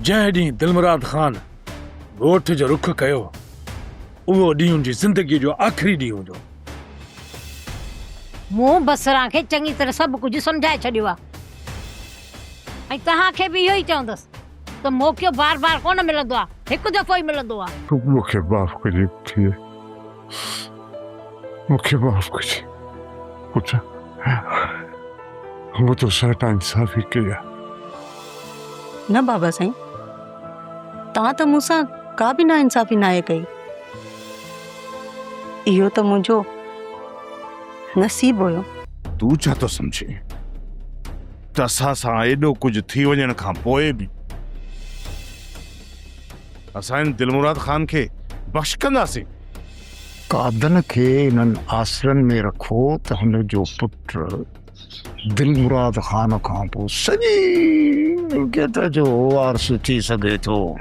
جنهن ڏينهن دلمراد خان ڳوٺ جو رخ ڪيو، اهو ڏينهن هن جي زندگيء جو آخري ڏينهن هوندو. مون بصران کي چڱي طرح سڀ ڪجهه سمجهائي ڇڏيو آهي ۽ توهان کي به اهو ئي چوندس ته موقعو بار بار ڪونه ملندو آهي، هڪ دفعو ئي ملندو آهي. تون مون کي معاف ڪجي ڌيء، مون کي معاف ڪجي پٽ، مون توسان ناانصافي ڪئي آهي. نه بابا سائين، توهان ته مون سان ڪا به ناانصافي ناهي ڪئي. اهو ته منهنجو نصيب هيو. تون ڇا ٿو سمجهين ته اسان سان ايڏو ڪجهه ٿي وڃڻ کان پوء به اسان هن دلمراد خان کي بخش ڪنداسين؟ قادن کي انهن آسرن ۾ رکو ته هن جو پٽ دلمراد خان کان پوء سڄي ملڪيت جو وارث ٿي سگهي ٿو.